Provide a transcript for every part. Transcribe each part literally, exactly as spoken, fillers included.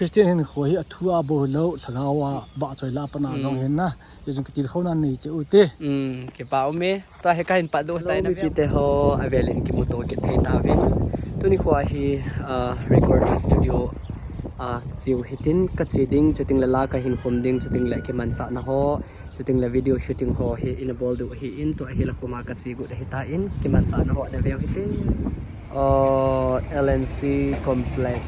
Christian hinkho hi athu a bou hilou, lhagao a vahchoi la a pat a jong hin na, ijong kitilkhouna nei cheh u te. Kipa um e. Tua hi kahin pat doh tai na. Mipite ho, avelin kimuto kit thei tauvin. Tuni khoa hi recording studio a cheu hitin, kache ding, chuting le la kahin khum ding, chuting le kimanchahna ho, chuting le video shooting ho hi ina bol diu ahin, tua hi la khum a kache got ahitan, kimanchahna ho na veu hite. L N C Complex.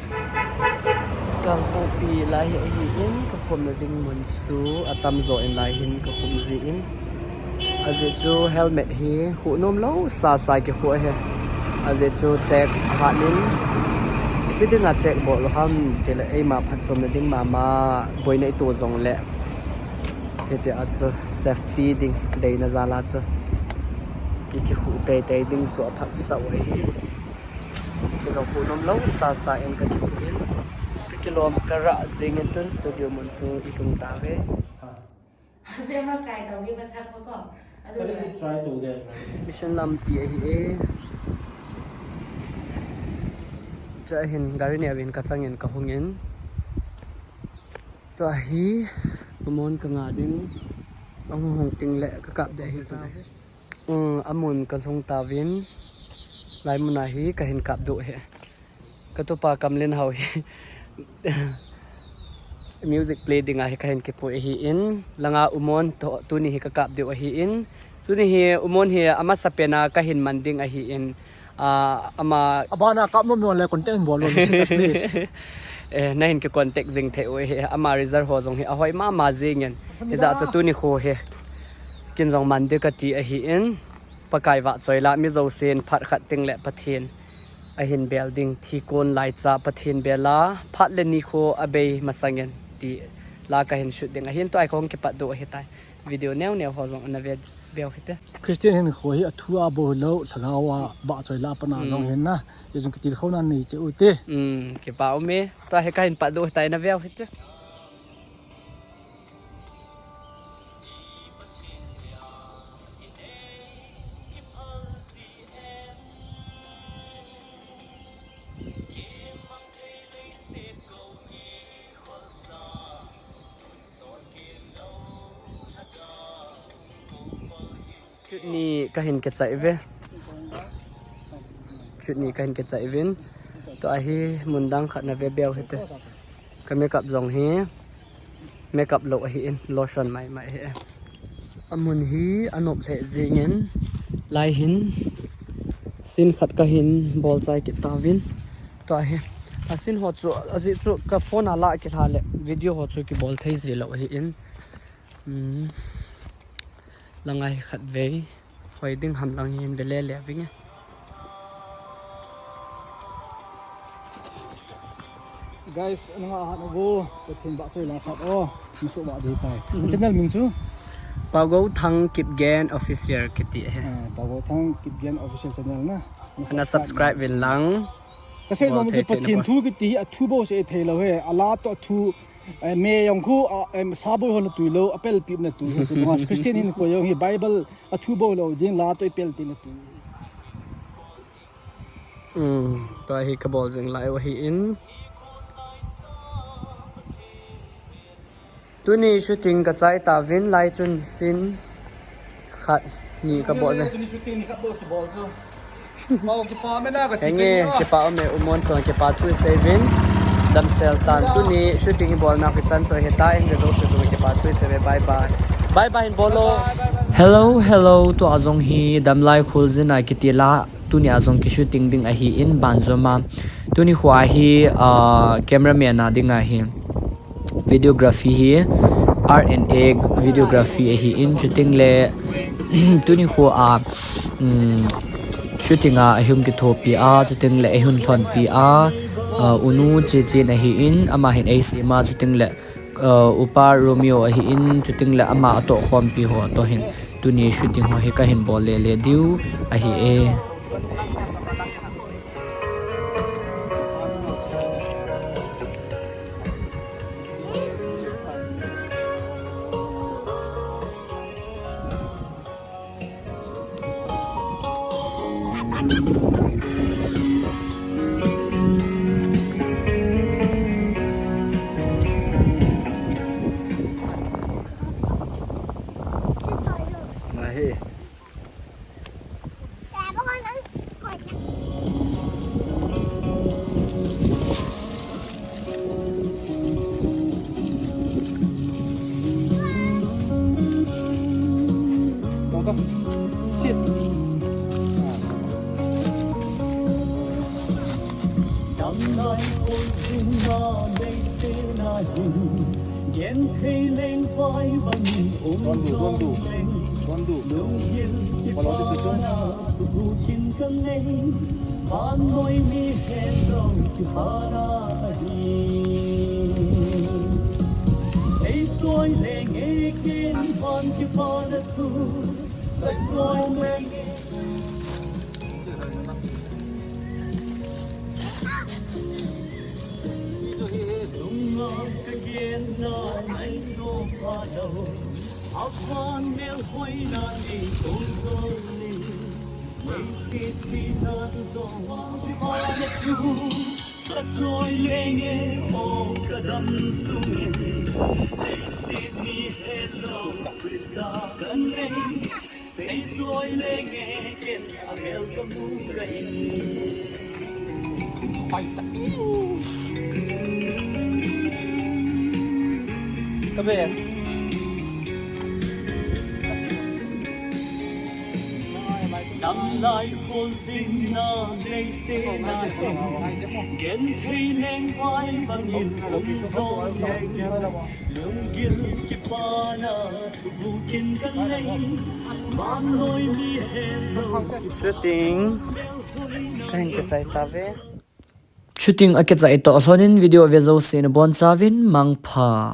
Kangpokpi lai hi ahin, kakhumna ding mun chu atamjo in lai hin kakhum jin. Ajeh chu helmet hi khuh nomlou sasa kikhuh ahi. Ajeh chu check ahat in, ipi dinga check bol u ham tile eima phatchomna ding mama, boina ito jongle hitia chu safety ding deina jal a chu ki, kikhuh teitei ding chu aphatsah u ahi. Kikhuh nomlou sasa in kakikhuh in, kakilom karah jengin tun studio mun chu ilhung tauve. Mission lampi ahi e. Chua hin gari neovin kachangin kahungin. Tua hi amon kanga ding, ahung hung tengle kakap ding ahi. Amun kalhung tauvin, lai mun a hi kahin kap doh hi. Katupa Kamlen Hao hi music play dinga hi kahin kipui ahin, langa umon tuni hi kakap diu ahin. Tuni hi umon hi amasapen a kahin man ding ahin. Abana kap nom le contact in bol lou, nahin kicontact jing thei u hi, ama result ho jong hi ahoi mama jengin. Hijeh chun tuni kho hi kin jong man ding kati ahin. Pakai vahchoi la, mi jousen phat khat tengle Pathen ahin bel ding, thikon laicha Pathen bel a, phat le nikho abei masangin ti la kahin shoot ding ahin, tua hi kahung kipat doh ahitai. Video neo neo ho jong ana ve veu hite. Christian hinkho hi athu a bou hilou, lhagao a vahchoi la a pat a jong hin na, ijong kitilkhouna nei cheh u te. Kipa um e. Tua hi kahin pat doh tai, na veu hite. Chutni kahin kichai uve. Chutni kahin kichai uvin. Tua hi mun dang khat na ve beu hite. Ka makeup jong hi makeup lou ahin, lotion maimai ahi. Amun hi anop lheh jengin, lai hin scene khat kahin bol chai kit tauvin. Tua hi a scene ho chu, ajeh chu ka phone a la kilha le video ho chu kibol thei ji lou ahin. Lang a hi khatvei hoi ding ham lang hin ve lele vinge. Guys, nanga ahat uvo, Pathen vahchoi la khat o, nasuh vah ding tai. Channel min chu? Paugou Thang Kipgen Official kiti ahi. Paugou Thang Kipgen Official channel na. Ana subscribe uvin lang. Kasei nom chu Pathen thu kiti hi athu bou sei thei lou hi, ala toh athu, me jong khu, saboi ho natui lou, apelpi natui hi, Christian hinkho jong hi Bible athu bou lou ding la toh ipelpi natui. Tua hi kabol jing lai u ahin. Tuni shooting kachai tauvin, lai chun scene khat ni kabol uve. Tuni shooting ni khat bou kibol chu. Henge, kipa um e, U Mon chunga kipa thu isei uvin. Damsel tan, tuni shooting ibolna kichan chu ahitai, in ve jouse chunga kipa thu isei uve, bye bye. Bye bye hin bol o. Hello, hello, tua jong hi Damlai Kholjin a kiti la, tuni a jong kishooting ding ahin, banjom a. Tuni khoa hi cameraman a dinga hi videography hi R and A videography ahin, chuting le tuni khoa shooting a ahung kithopi a, chuting le ahung lhonpi a, unu Chechen ahin, ama hin eisem a, chuting le upa Romeo ahin, chuting le ama atohkhompi ho toh hin tuni shooting ho hi kahin bol lele diu ahi e. Genthei lengvai bangin um jong leng, lunggil kipana thubu kin kanei, vannoi mi hetlou kipana ahi. Seichoi lenge ken van kipana thu, seichoi lenge. Lunga kagenna naito phalou, avan melhoina nei kong jol ni, leiset china thu jong kipana thu, seichoi lenge o kadam sunge, leiset mi hetlou Christa kanei. Seichoi lenge ken amel kamu kahi. Kabe. Namlai kholjinna neisena hin, genthei lengvai bangin um jong leng, lunggil kipana thubu kin kanei, vannoi mi hetlou. Shooting kahin kichai tauve. Shooting akichai toh lhonin video ve jouse nabonchauvin mangpha.